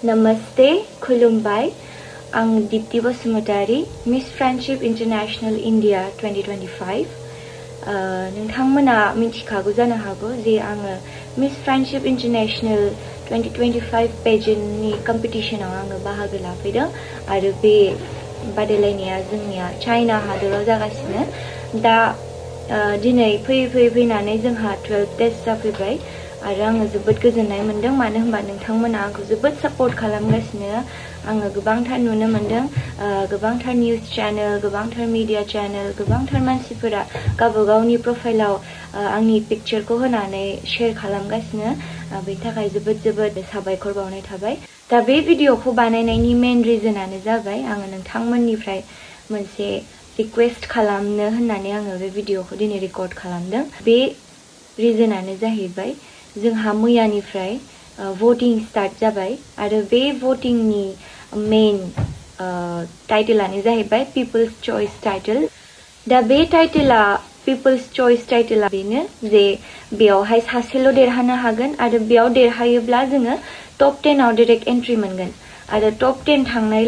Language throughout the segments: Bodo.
नमस्ते खुलुमबाय आं Deepti Basumatary miss friendship international India 2025 नोंथांमोना मिथिखागौ जानो हागौ जे आङो मिस फ्रेंडशिप इंटरनेशनल 2025 पेजेंटनि कम्पिटिशनाव आङो बाहागो लाफैदों आरो बे बादायलायनाया जोंनिया चाइना हादराव जागासिनो दा दिनै फैनानै जोंहा 12 डेज जाफैबाय आरो आङो जोबोद गोजोननाय मोनदों मानो होनबा नोंथांमोना आंखौ जोबोद सपोर्ट खालामगासिनो आङो गोबांथार नुनो मोनदों गोबांथार निउज चैनल गोबांथार मीडिया चैनल गोबांथार मानसिफोरा गावबागावनि प्रोफाइलाव आंनि पिक्चरखौ होनानै शेयर खालामगासिनो बेनि थाखाय जोबोद साबायखर बावनाय थाबाय दा बे भिडिअखौ बानायनायनि मेन रिजनानो जाबाय आङो नोंथांमोननिफ्राय मोनसे रिक्वेस्ट खालामनो होननानै आङो बे भिडिअखौ दिनै रेकर्ड खालामदों बे रिजनानो जाहैबाय जोंहा मैयानिफ्राय voting स्टार्ट जाबाय आरो बे votingनि मेन टाइटलानो जाहैबाय पिपल्स चॉइस टाइटल दा बे टाइटला पिपल्स चॉइस टाइटला बेनो जे बेयावहाय सासेल' देरहानो हागोन आरो बेयाव देरहायोब्ला जोङो टप 10 आव डाइरेक्ट एन्ट्रि मोनगोन आरो टप 10 थांनाय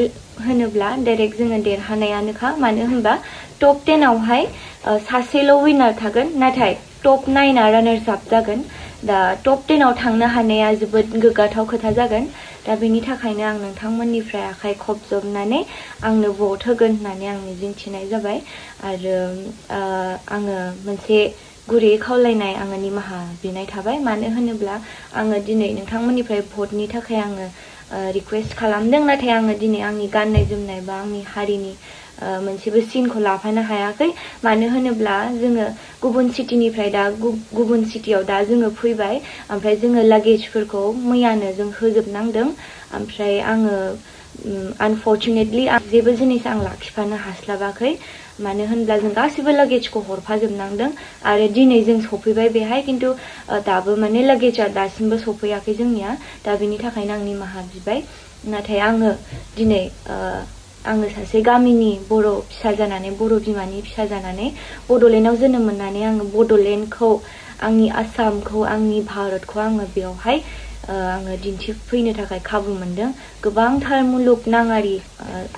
होनोब्ला डाइरेक्ट जोङो देरहानायानोखा मानो होनबा टप 10 आवहाय सासेल' विनार थागोन नाथाय टप 9 आ रानार्स आप जागोन दा टप 10 आव थांनो हानाया जोबोद गोग्गाथाव खोथा जागोन दा बेनि थाखायनो आं नोंथांमोननिफ्राय आखाइ खबजबनानै आंनो भट होगोन होननानै आं मिजिंथिनाय जाबाय आरो आङो मोनसे गुरै खावलायनाय आङो निमाहा बिनाय थाबाय मानो होनोब्ला आङो दिनै नोंथांमोननिफ्राय भटनि थाखाय आङो रिक्वेस्ट खालामदों नाथाय आङो दिनै आंनि गाननाय जोमनाय बा आंनि हारिनि मोनसेबो सिनखौ लाफानो हायाखै मानो होनोब्ला जोङो गुबुन सिटिनिफ्राय दा गुबुन सिटियाव दा जोङो फैबाय ओमफ्राय जोङो लागेजफोरखौ मैयानो जों होजोबनांदों ओमफ्राय आङो आनफर्चुनेटलि जेबो जिनिस आं लाखिफानो हास्लाबाखै मानो होनब्ला जों गासिबो लागेजखौ हरफाजोबनांदों आरो दिनै जों सफैबाय बेहाय किन्तु दाबो माने लागेजआ दासिमबो सफैयाखै जोंनिया दा बेनि थाखायनो आं निमाहा बिबाय नाथाय आङो दिनै आङो सासे गामिनि बर' फिसा जानानै बर' बिमानि फिसा जानानै बड'लेण्डआव जोनोम मोननानै आङो बड'लेण्डखौ आंनि आसामखौ आंनि भारतखौ आङो बेयावहाय आङो दिन्थिफैनो थाखाय खाबु मोनदों गोबांथार मुलुगनाङारि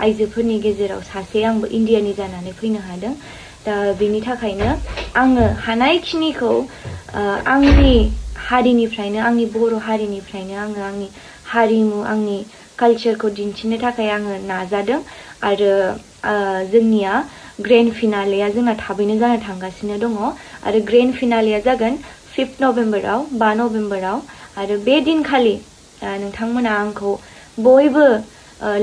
आइजोफोरनि गेजेराव सासे आंबो इण्डियानि जानानै फैनो हादों दा बेनि थाखायनो आङो हानायखिनिखौ आंनि हारिनिफ्रायनो आंनि बर' हारिनिफ्रायनो आङो आंनि हारिमु आंनि कालचारखौ दिन्थिनो थाखाय आङो नाजादों आरो जोंनिया ग्रेन्ड फिनालेया जोंना थाबैनो जानो थांगासिनो दङ आरो ग्रेन्ड फिनालेया जागोन 5 नभेम्बराव 5 नभेम्बराव आरो बे दिनखालि नोंथांमोना आंखौ बयबो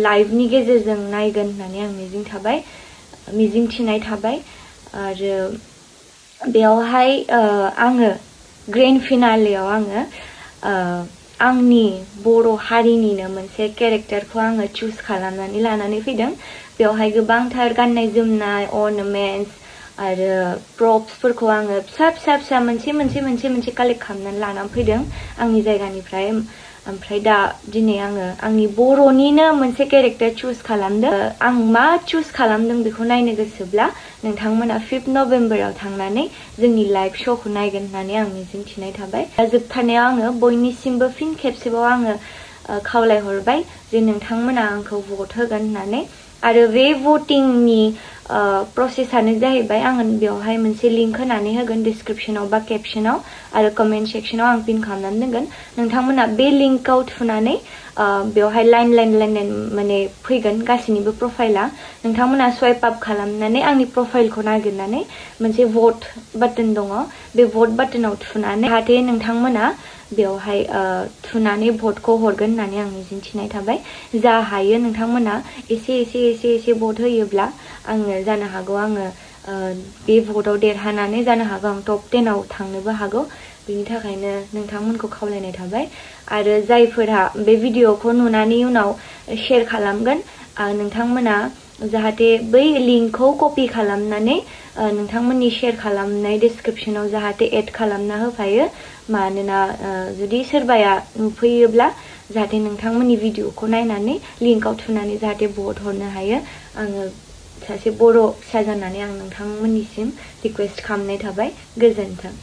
लाइभनि गेजेरजों नायगोन होननानै आं मिजिंथिनाय थाबाय आरो बेयावहाय आङो ग्रेन्ड फिनालेयाव आङो आंनि बर' हारिनिनो मोनसे केरेक्टारखौ आङो चुज खालामनानै लानानै फैदों बेवहाय गोबांथार गाननाय जोमनाय अर्नामेन्ट्स आरो प्रप्सफोरखौ आङो फिसा मोनसे कालेक्ट खालामनानै लानानै फैदों आंनि जायगानिफ्राय ओमफ्राय दा दिनै आङो आंनि बर'निनो मोनसे केरेक्टार चुज खालामदों आं मा चुज खालामदों बेखौ नायनो गोसोब्ला नोंथांमोना 5 नभेम्बराव थांनानै जोंनि लाइभ श'खौ नायगोन होननानै आं मिजिंथिनाय थाबाय दा जोबथारनायाव आङो बयनिसिमबो फिन खेबसेबाव आङो खावलायहरबाय जे नोंथांमोना आंखौ भट होगोन होननानै आरो बे भटिंनि प्रसेसआनो जाहैबाय आङो बेवहाय मोनसे लिंक होनानै होगोन डिस्क्रिप्शनाव बा केपशनाव आरो कमेन्ट सेक्शनाव आं पिन खालामनानै दोनगोन नोंथांमोना बे लिंकआव थुनानै बेवहाय लाइन माने फैगोन गासैनिबो प्रफाइला नोंथांमोना स्वाइप आप खालामनानै आंनि प्रफाइलखौ नागिरनानै मोनसे भट बाटन दङ बे भट बाटनाव थुनानै जाहाथे नोंथांमोना बेवहाय थुनानै भटखौ हरगोन होननानै आं मिजिंथिनाय थाबाय जा हायो नोंथांमोना एसे भट होयोब्ला आङो जानो हागौ आङो बे भटआव देरहानानै जानो हागौ आं टप 10 आव थांनोबो हागौ बेनि थाखायनो नोंथांमोनखौ खावलायनाय थाबाय आरो जायफोरा बे भिडिअखौ नुनानै उनाव शेयर खालामगोन नोंथांमोना जाहाथे बै लिंकखौ कपि खालामनानै नोंथांमोननि शेयर खालामनाय डिस्क्रिप्शनाव जाहाथे एड खालामना होफायो मानोना जुदि सोरबाया नुफैयोब्ला जाहाथे नोंथांमोननि भिडिअखौ नायनानै लिंकआव थुनानै जाहाथे भट हरनो हायो आङो सासे बर' फिसा जानानै आं नोंथांमोननिसिम रिक्वेस्ट खालामनाय थाबाय गोजोन्थों